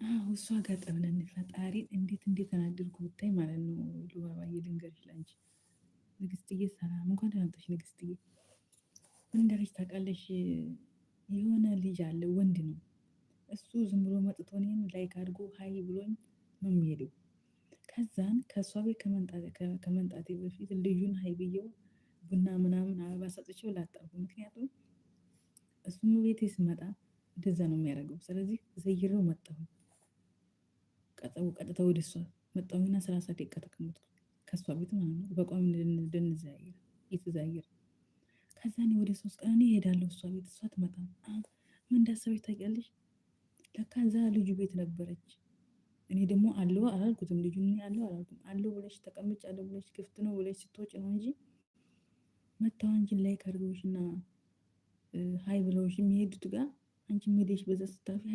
አዎ እሷ ጋር ጠብነን ፈጣሪን እንዴት እንዴት ተናደድኩ ብታይ ማለት ነው። ሉባባዬ ልንገርሽ ላንቺ ንግስትዬ፣ ሰላም እንኳን ደህና መጣሽ ንግስትዬ። ምን እንዳለች ታውቃለሽ? የሆነ ልጅ አለ ወንድ ነው እሱ። ዝም ብሎ መጥቶ እኔን like አድርጎ hi ብሎኝ ነው የሚሄደው። ከዛን ከእሷ ቤት ከመንጣቴ በፊት ልጁን hi ብዬው ቡና ምናምን አበባ ሰጥቼው ላጣሁ። ምክንያቱም እሱም ቤቴ ስመጣ እንደዛ ነው የሚያደርገው። ስለዚህ ዘይሬው መጣሁ። ቀጥታ ወደ እሷ መጣሁና 30 ደቂቃ ተቀመጥኩ ከእሷ ቤት ማለት ነው። በቋሚ እንድንዘያየር እየተዘያየር ከዛ እኔ ወደ 3 ቀን እኔ እሄዳለሁ እሷ ቤት፣ እሷ አትመጣም። ምን እንዳሰበች ታውቂያለሽ? ለካ እዛ ልጁ ቤት ነበረች። እኔ ደግሞ አለው አላልኩትም። ልጁ እኔ አለው አላልኩም። አለው ብለሽ ተቀምጫለሁ ብለሽ ክፍት ነው ብለሽ ስትወጪ ነው እንጂ መተው አንቺን like አድርገውሽ እና hi ብለውሽ የሚሄዱት ጋር አንቺ ሄደሽ በዛ ስታፊ hi